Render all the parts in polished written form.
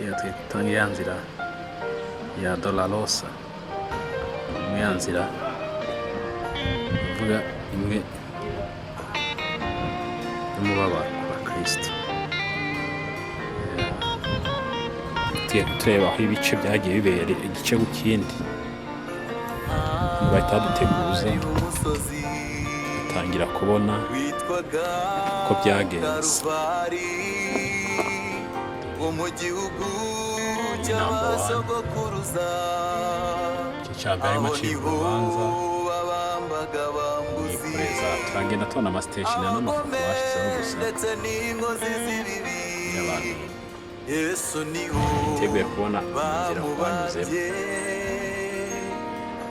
Iyo twitanga ya nzira ya Dolorosa, imwe ya nzira ivuga imwe y'umubabaro wa Kristo. Tugiye tureba aho ibice byagiye bibera, igice ku kindi. Bahita baduteguza, dutangira kubona uko byagenze. Wo mu gihugu Number one. cy'abasogokuruza. Igice cya mbere harimo Aho acibwa niho urubanza, babambaga abambuzi, yikoreza. Turagenda tubona amasitesheni n'amafoto bashyizeho gusa ndetse n'inkozi z'ibibi. y'abantu Yesu niho biteguye kubona inzira banyuzemo. bamubambye,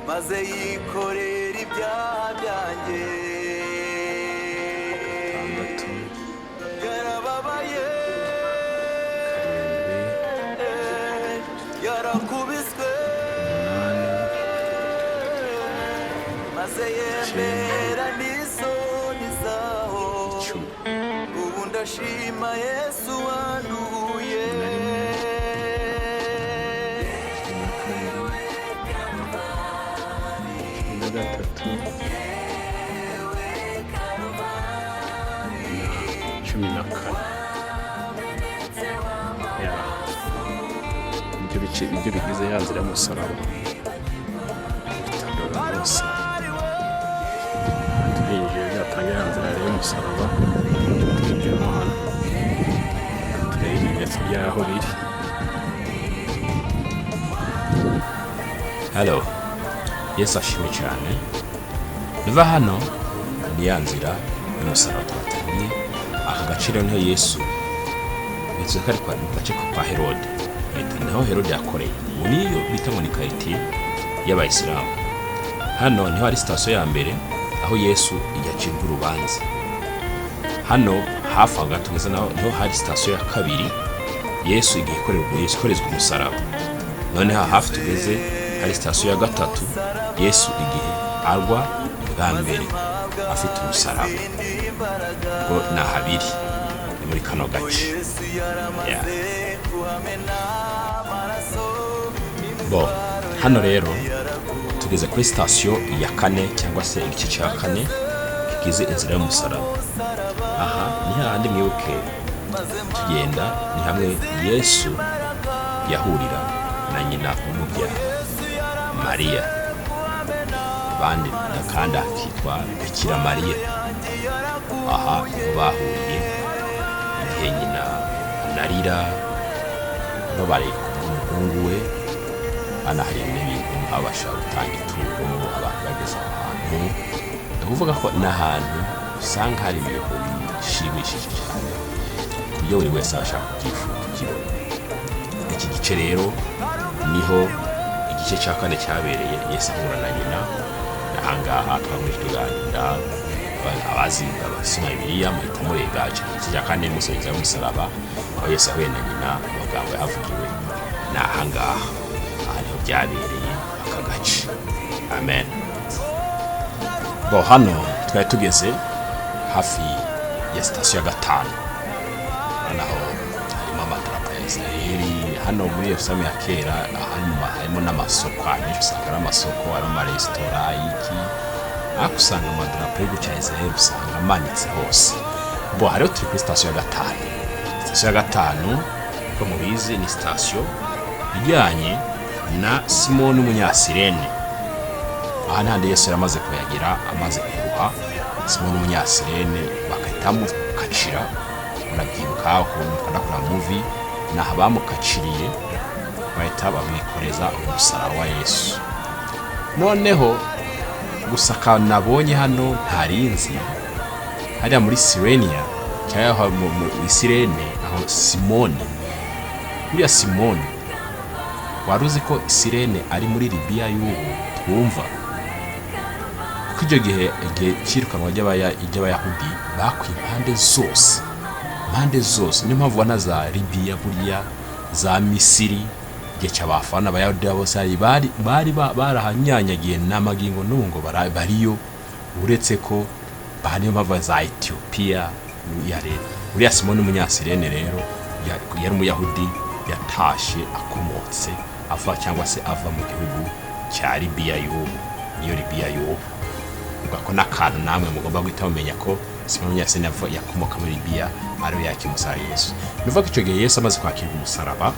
maze yikorera ibyaha byanjye. Gatandatu, Yarababaye, karindwi, yarakubiswe, umunani, maze yemera n'isoni zaho. 10. Ubu ndashima Yesu wanduye. 11, 12, 13 na 14. Ya, nibyo bice, nibyo bigize ya nzira y'umusaraba bita Dolorosa. Turinjiye, byatanga ya nzira y'umusaraba. Twinjiyemo hano, turebe ibimenyetso by'aho biri. Halo, Yesu ashimwe cyane. Nuva hano ni ya nzira y'umusaraba twatangiye. Aka gace rero niho Yesu bivuze ko ari kwa mu gace ko kwa Herode. Bahita niho Herode yakoreye. Ubu niyo bita ngo ni karitiye y'Abayisilamu. Hano niho hari sitasiyo ya mbere aho Yesu yacirwa urubanza. Hano hafi aho gato tugeze naho niho hari sitasiyo ya kabiri Yesu igihe ikorerwa, Yesu ikorezwa umusaraba. Noneho aha hafi tugeze hari sitasiyo ya gatatu Yesu igihe agwa bwa mbere afite umusaraba. Ubwo ni ahabiri, ni muri kano gace. Yesu yaramaze kuhamena amaraso. Bo hano rero tugeze kuri sitasiyo ya kane cyangwa se igice cya kane kigize inzira y'umusaraba. Aha ni hahandi mwibuke tugenda, ni hamwe Yesu yahurira na nyina umubyara Mariya, abandi kandi akitwa Bikira Mariya. Aha niho bahuriye igihe nyina anarira babariye ku muhungu we. Hano hari n'ibintu abasha gutanga ituro abantu bageze aho hantu. Ni ukuvuga ko ni ahantu usanga hari ibintu bishimishije cyane ku buryo buri wese abasha kukibona. Iki gice rero niho igice cya kane cyabereye, Yesu ahura na nyina. Ahangaha twakomeje tuganira. Abazi abasoma Bibiliya muhita mureba icyo gice cya kane musoza y'umusaraba aho Yesu yahuye na nyina. Amagambo yahavugiwe ni ahangaha, aha niho byabereye aka gace. Amen. Bo hano twari tugeze hafi ya sitasiyo ya gatanu. Naho harimo amadarapo ya Israeli. Hano muri Yerusalemu ya kera harimo n'amasoko ahenshi, usanga ari amasoko, harimo amaresitora iki, ariko usanga amadarapo y'igihugu cya Israeli usanga amanitse hose. Bo hariho turi kuri sitasiyo ya gatanu. Sitasiyo ya gatanu, uko mubizi, ni sitasiyo ijyanye na Simoni w'Umunyasirene. Aha ni handi Yesu yari amaze kuyagira, amaze kuruha. Simoni w'Umunyasirene bagahita bamukacira. Murabyibuka ukuntu mukunda kureba movie. Ni aha bamukaciriye, bahita bamwikoreza umusaraba wa Yesu. Noneho gusa akantu nabonye hano ntarinzi, hariya muri Sireniya cyangwa aho mu Isirene, aho Simoni, buriya Simoni, wari uzi ko Sirene ari muri Libiya y'ubu twumva? Kuko icyo gihe, igihe cyirukanwa ry'Abayahudi, bakuye impande zose, impande zose. Niyo mpamvu ubona za Libiya, buriya za Misiri, igihe cy'abafana Abayahudi bose bari barahanyanyagiye n'amagingo n'ubu ngo bariyo, uretse ko niyo mpamvu za Etiyopiya ya leta. Uriya Simoni w'Umunyasirene rero yari Umuyahudi. Yatashe akomotse ava cyangwa se ava mu gihugu cya Libiya y'ubu, niyo Libiya y'ubu. Ubwo ko n'akantu namwe mugomba guhita mumenya ko Simoni Munyasirene yakomoka muri Libiya, ariwe yakira umusaraba Yesu. Ni ukuvuga ko icyo gihe Yesu amaze kwakira umusaraba,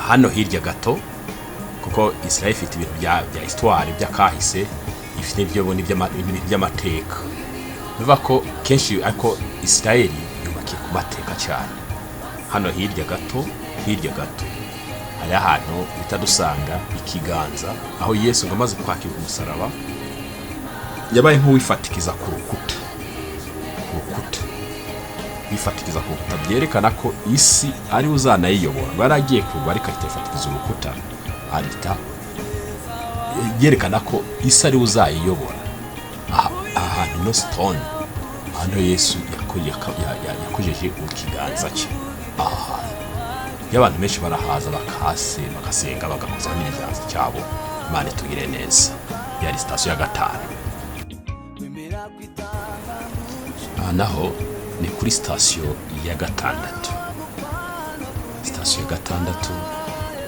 hano hirya gato, kuko Israel ifite ibintu bya histoire, by'akahise, ifite ibintu by'amateka. Bivuga ko kenshi, ariko Israel yubakiye ku mateka cyane. Hano hirya gato, hirya gato hari ahantu bita dusanga ikiganza, aho Yesu ngo amaze kwakira umusaraba yabaye nk'uwifatikiza ku rukuta, ku rukuta, wifatikiza ku rukuta, byerekana ko isi ari uzanayiyobora. Ngo yari agiye kugwa, ariko ahita yifatikiza urukuta, ahita yerekana ko isi ari uzayiyobora. Aha hantu, no stone, hano Yesu yakojeje ikiganza cye. Aha hantu iyo abantu benshi barahaza bakahase, bagasenga, bagakozaho n'ikiganza cyabo. Imana itugire neza. Yari sitasiyo ya gatanu. Aha naho ni kuri sitasiyo ya gatandatu. Sitasiyo ya gatandatu,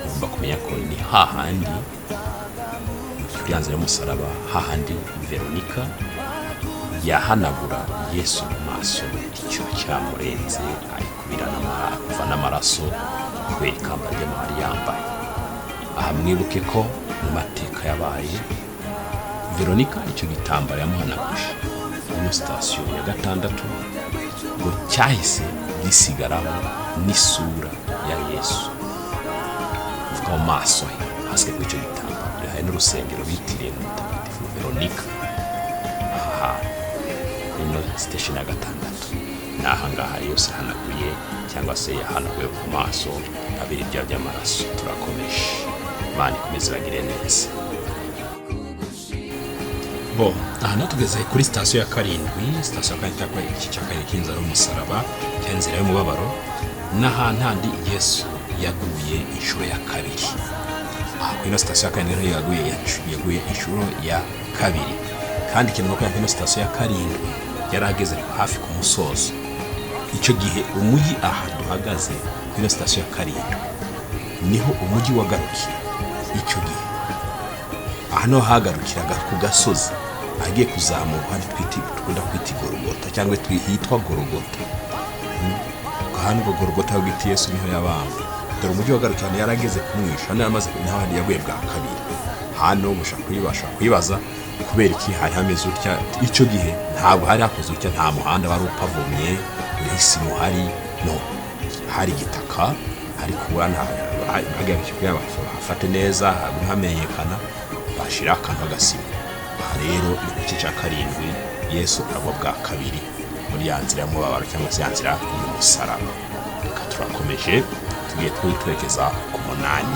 ugomba kumenya ko ni hahandi kuri ya nzira y'umusaraba, hahandi Veronica yahanagura Yesu mu maso, icyo cyamurenze, ari kubira kuva n'amaraso kubera ikamba ry'amahari yambaye. Aha mwibuke ko mu mateka yabaye, Veronica icyo gitambaro yamuhanaguje ino sitasiyo ya gatandatu ngo cyahise gisigaraho n'isura ya Yesu, uvuga mu maso he hasigaye kuri icyo gitambaro. Hari n'urusengero bitiriye Mutagatifu Veronica aha hantu. Ino station ya gatandatu ni aha ngaha yose ahanaguye cyangwa se yahanaguye ku maso, abiri ibya by'amaraso. Turakomeje, Imana ikomeze ibagire neza. Bo aha naho tugeze kuri sitasiyo ya karindwi. Sitasiyo ya karindwi cyangwa igice cya karindwi cy'inzira y'umusaraba cyangwa inzira y'umubabaro, n'ahantu handi Yesu yaguye inshuro ya kabiri. Aha kuri ino sitasiyo ya karindwi niho yaguye inshuro ya kabiri. Kandi ikintu nuko ino sitasiyo ya karindwi yari ageze hafi ku musozo. Icyo gihe umujyi, aha duhagaze kuri ino sitasiyo ya karindwi, niho umujyi wagarukira. Icyo gihe aha niho hagarukiraga ku gasozi agiye kuzamuka, handi dukunda kwita Igorogota cyangwa hitwa Gorogota. Hano ubwo Gorogota bwita Yesu niho yabambwe. Dore umujyi wagarukira, yari ageze kumwisha hano, yamaze, niho handi yaguye bwa kabiri. Hano mushobora kwibaza kubera iki hari hameze utya icyo gihe. Ntabwo hari hakoze utya, nta muhanda wari upavomye uriho isima uhari, no hari igitaka, hari kuba hagamije kugira ngo hafate neza, hagume hamenyekana, bashyira akantu k'agasima. Aha rero ni ku gice cya karindwi, Yesu agwa bwa kabiri muri ya nzira y'umubabaro cyangwa se ya nzira y'umusaraba. Reka turakomeje, tugiye twerekeza ku munani.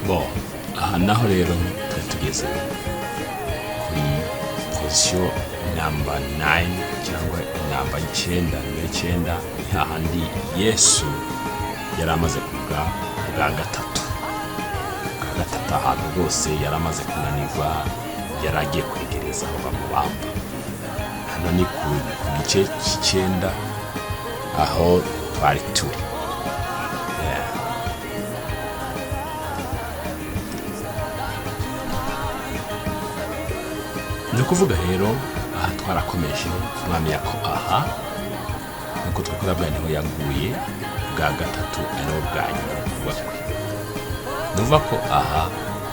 Bo aha naho rero twari tugeze kuri position namba 9 cyangwa namba 9, nimero 9, ni hahandi Yesu yari amaze kubwa bwa gatatu. Bwa gatatu, ahantu rwose yari amaze kunanirwa, yari agiye kwegereza aho bamubamba. Hano ni ku gice cy'icyenda aho twari turi. Yeah. Ni ukuvuga rero aha twarakomeje mwamenya ko aha nkuko twakora bwa niho yaguye bwa gatatu, ari naho bwa nyuma kugwa kwe. Ni ukuvuga ko aha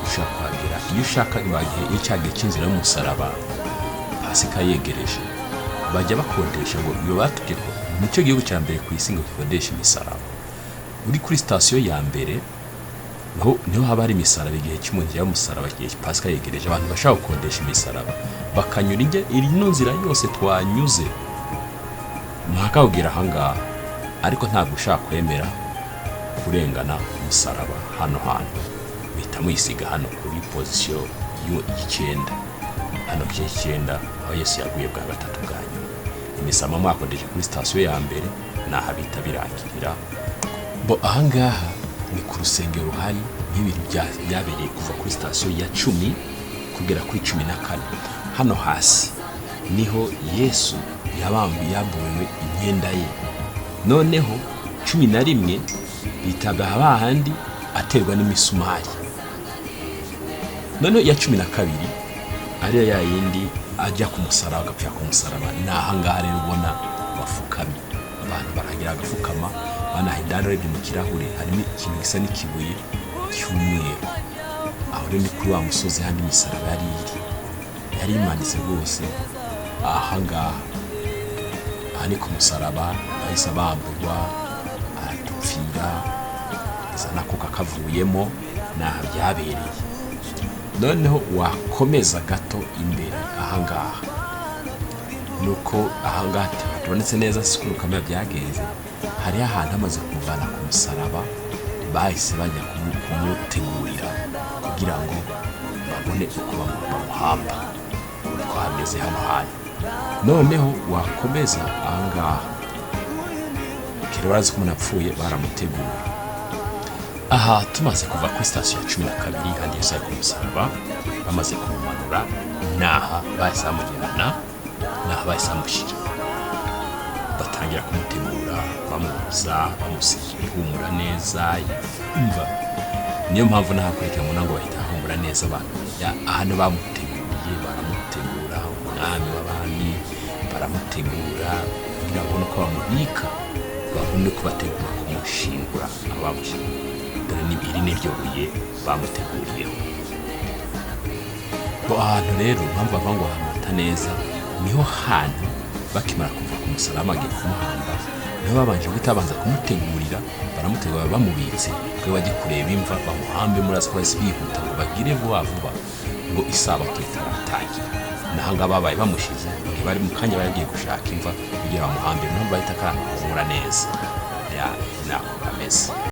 ushobora kuhagera iyo ushaka. Igihe iyo cya gihe cy'inzira y'umusaraba, Pasika yegereje, bajya bakodesha ngo iyo batubwiye ko nicyo gihugu cya mbere ku isi ngo gikodesha imisaraba. Uri kuri sitasiyo ya mbere. Niho haba hari imisaraba igihe cy'umuntu y'umusaraba, igihe Pasika yegereje, abantu bashaka gukodesha imisaraba bakanyura ijya ino nzira yose twanyuze mpakawubwira ahangaha, ariko ntabwo ushaka kwemera kurengana umusaraba hano hantu, muhita muyisiga hano kuri position y'icyenda, hano ku cyenda aho Yesu yaguye bwa gatatu bwa nyuma. Imisaraba mwakodeje kuri sitasiyo ya mbere ni aha bita birangirira. Bo ahangaha ni ku rusengero ruhari nk'ibintu byabereye kuva kuri sitasiyo ya 10 kugera kuri 14. Hano hasi niho Yesu yambuwe imyenda ye. Noneho 11 bitaga hahandi aterwa n'imisumari. Noneho iya 12 ariyo ya yindi ajya ku musaraba, agapfira ku musaraba. Ni ahangaha rero ubona bapfukamye, abantu baragira agapfukama banaha indani. Urebye mu kirahure harimo ikintu gisa n'ikibuye cy'umweru. Aho rero ni kuri wa musozi handi imisaraba yari iri, yari imanitse rwose. Ahangaha aha ni ku musaraba, yahise abamburwa aradupfira, iza n'akuka kavuyemo, ni aha byabereye. Noneho wakomeza gato imbere ahangaha, nuko ahangaha tubonetse neza si ukuntu kamera byagenze. Hariho ahantu hamaze kumuvana ku musaraba, bahise bajya kumutegurira kugira ngo babone uko bamuhamba. Niko hameze hano hantu. Noneho wakomeza ahangaha, kera barazi ko umuntu apfuye baramutegura. Aha tumaze kuva kuri sitasiyo ya 12 handi Yesu ari ku musaraba, bamaze kumumanura, naha bahise bamujyana, naha bahise bamushyira, batangira kumutegura, bamwoza, bamusiga ihumura neza. Umva, niyo mpamvu nahakurikira ngo ngo bahita hahumura neza abantu. Ahantu bamuteguriye, baramutegura, umwami w'abami baramutegura kugira ngo babone uko bamubika, babone uko bategura kumushingura aho bamushyira. Dore iri ni ryo buye bamuteguriyeho. Bo ahantu rero impamvu bavuga ngo ahantu neza, niho hantu bakimara kuva ku musaraba bagiye kumuhamba, niho babanje guhita babanza kumutegurira, baramutegura bamubitse kuko bajye kureba imva bamuhambe. Murazi ko bahise bihuta ngo bagire vuba vuba ngo isabato itaratangira. Naho ngaha babaye bamushyize mu gihe bari mu kanya bagiye gushaka imva kugira bamuhambe, niho bahita kandi bahumura neza. Ya, nako kameze.